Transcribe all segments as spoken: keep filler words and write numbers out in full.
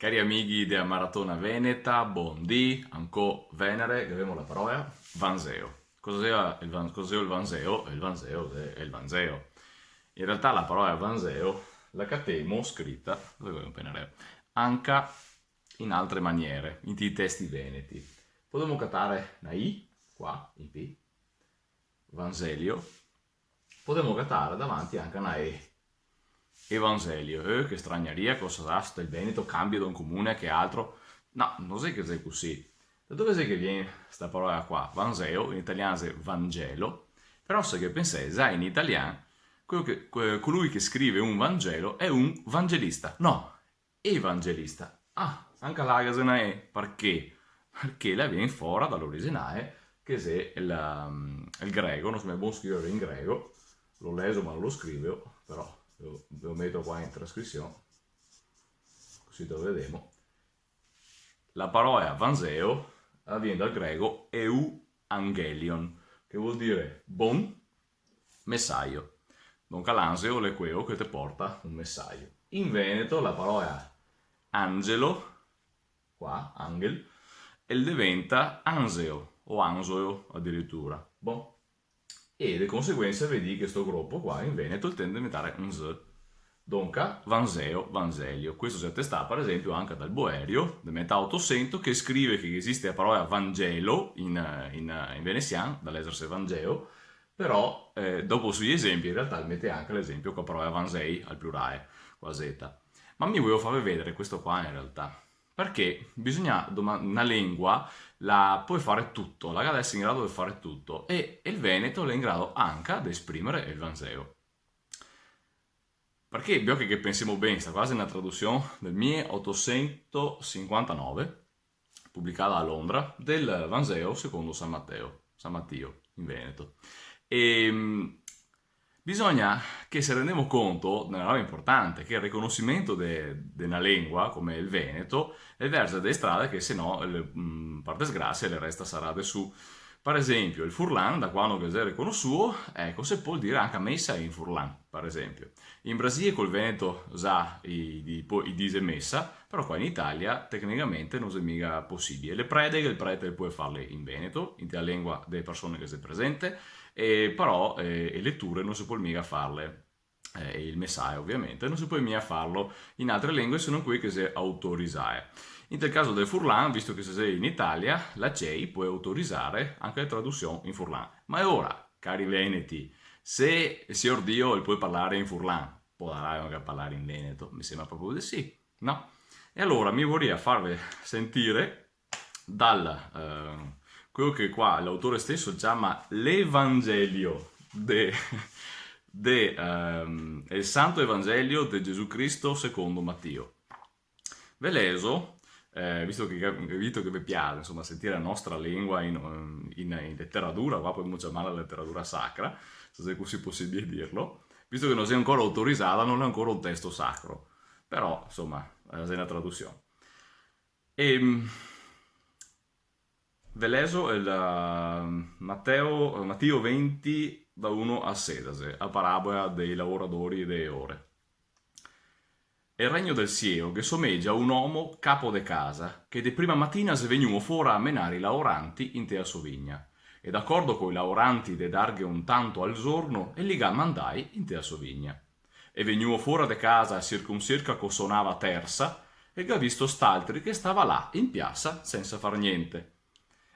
Cari amighi de la Maratona Veneta, bondì, ancò venere, che gavemo la parola Vanzeo. Cosa xea el Van-, cosa xea el Vanzeo? El Vanzeo xe el Vanzeo. In realtà la parola Vanzeo la catemo scrita, dove che xe el penareo? Anca in altre maniere, inte i testi veneti. Podemo catare na I, qua, in pi, Vanzelio, podemo catare davanti anca na E. Evangelio, eh, che straniaria, cosa sarà sto el veneto, cambia da un comune a che altro? No, no xe che xe cusì. Da dove xe che vien sta parola qua? Vanzeo, in italian xe Vangelo, però se che pensè, za in italian, queo che, que-, colui che scrive un Vangelo xe un vangelista. No, evangelista. Ah, anca là ghe xe na E, parché? Parché la vien fora da l'originale, che xe el, ehm, el grego, no so mai bon scrivere in grego, lo lexo ma no lo scrivo, però ve lo, ve lo meto qua in trascrision, cusì lo vedemo. La parola Vanzeo la vien dal grego euangelion, che vol dire bon mesaio. Donca l'anzeo l'è queo che te porta un mesaio. In veneto la parola angelo, qua, angel, el deventa anzeo o anzoeo adiritura. Bon. E de conseguensa vedì che sto gropo qua in veneto el tende a deventare nz. Donca, Vanzeo, Vanzelio. Questo xe atestà, par exenpio, anca dal Boerio, de metà Otosento, che scrive che esiste la parola Vangelo in, in, in venesian, da lexerse Vangeo, però, eh, dopo sui exenpi, in realtà, el mete anca l'exenpio co la parola Vanzei, al plurale, co la zeta. Ma mi volevo farve vedere questo qua, in realtà. Parché bisogna doma-, na lengua la pol fare tuto, la ga da esare in grado de fare tuto, e, e el veneto l'è in grado anca de esprimere el Vanzeo. Parché, bioche che pensemo ben, sta qua xe na tradusion del mile otosento sinquantanove, publicada a Londra, del Vanzeo secondo San Mateo, San Matio, in veneto. E, mm, bisogna che se rendemo conto de na roba inportante, che el riconosimento de, de na lengua, come el veneto, el verze de strade che se no, el, mm, par desgrasia, el resta sarà de su. Par exenpio, el furlan, da quando che el xe riconosuo, eco, se pol dire anca mesa in furlan, par exenpio. In Brasile col veneto za i, i, po-, i dixe mesa, però qua in Italia tecnicamente no xe miga posibile. Le predeghe, el prete pol farle in veneto, inte la lengua de persone che xe presente, e però, eh, le leture no se pol miga farle, eh, e el mesae, ovviamente, no se pol miga farlo in altre lengue se no quee che xe autorizae. Inte el caso del furlan, visto che se xe in Italia, la CEI pol autorizare anca le tradusion in furlan. Ma e ora, cari veneti, se el sior Dio el pol parlare in furlan, podarà anca parlare in veneto? Me sembra proprio de sì, no? E alora mi voria farve sentire dal, eh, queo che qua l'autore steso ciama l'Evangelio de, de, ehm, el Santo Evangelio de Gesù Cristo secondo Matio. Ve lexo, eh, visto che, visto che ve piaxe, insoma, sentire la nostra lengua in, in, in leteratura, qua podemo ciamarla leteratura sacra, se xe cusì posibile dirlo, visto che no xe ancora autorizada, no xe ancora un testo sacro, però, insoma, eh, xe na tradusion. Ehm, ve lexo el, eh, Mateo, Matio venti, da uno a sedase, a parabola dei laoradori e dee ore. El regno del sielo ghe somegia a un omo capo de casa, che de prima matina xe vegnuo fora a menare i laoranti inte la so vigna, e d'acordo coi laoranti de darghe un tanto al zorno, el li ga mandai inte la so vigna. E vegnuo fora de casa circa un circa co sonava tersa, el ga visto st'altri che stava là in piasa sensa far gnente.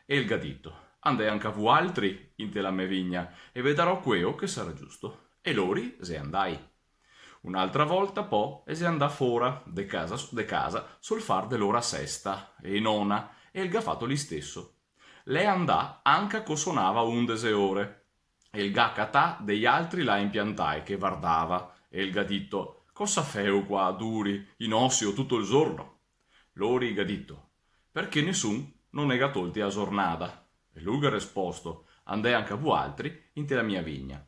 E el ga dito: "Andè anca vualtri inte la me vigna, e vedarò queo che sarà giusto." E lori xe andai. Un'altra volta po el xe andà fora de casa, de casa sul far de l'ora sesta e nona, e el ga fato l'isteso. L'è andà anca co sonava undese ore. E el ga catà dei altri là inpiantai che vardava, e el ga dito: "Cosa feu qua duri, in osio, tuto el zorno?" Lori ga dito: "Parché nesun no ne ga tolti a zornada." E lu ga resposto: "Andè anca vualtri inte la mia vigna."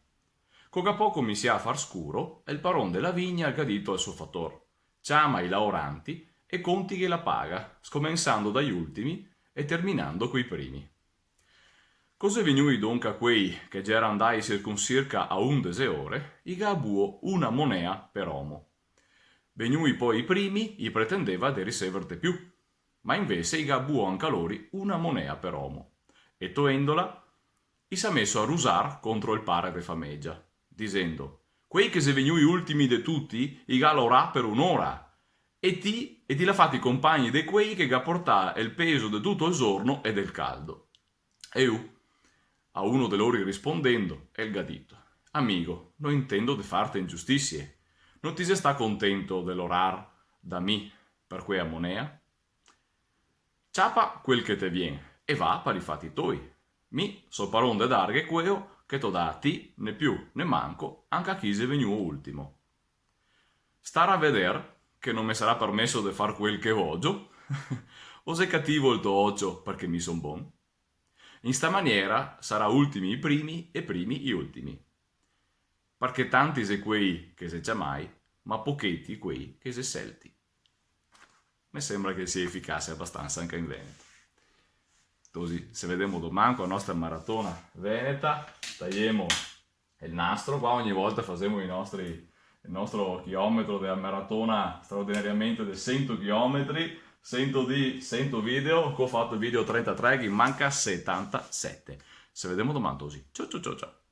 Co ga po cominsià a far scuro, el paron de la vigna ga dito al so fator: "Ciama i laoranti e contighe la paga, scomensando dai ultimi e terminando coi primi." Co xe vegnui donca quei che gera andai circuncirca a undese ore, i ga buo una monea per omo. Vegnui po i primi, i pretendeva de riseverte più, ma invese i ga buo anca lori una monea per omo. E toendola, i s'à meso a rusar contro el pare de famegia, disendo: "Quei che xe vegnui ultimi de tuti, i ga lorà per un'ora, e ti, e ti l'à fati compagni de quei che ga portà el peso de tuto el zorno e del caldo." E lu, a uno de lori rispondendo, el ga dito: "Amigo, no intendo de farte ingiustisie. No ti xe stà contento de lorar da mi per quea monea? Ciapa quel che te vien e va par i fati toi. Mi so paron de darghe queo che t'ò dà a ti, né più né manco, anca a chi xe vegnuo ultimo. Starà a veder che no me sarà permeso de far quel che vogio? O xe cativo el to ocio parché mi son bon? In sta maniera sarà ultimi i primi e primi i ultimi. Parché tanti xe quei che xe ciamai, ma pocheti quei che xe selti." Me sembra che sia eficace abastansa anca in veneto. Cusì, se vedemo doman co la nostra maratona veneta, tajemo el nastro, qua ogni volta fasemo i nostri, el nostro chilometro dela maratona straordinariamente de sento chilometri, sento dì, sento video, go fato video trentatré, ghe manca setantasete. Se vedemo doman, cusì. Ciao, ciao, ciao, ciao.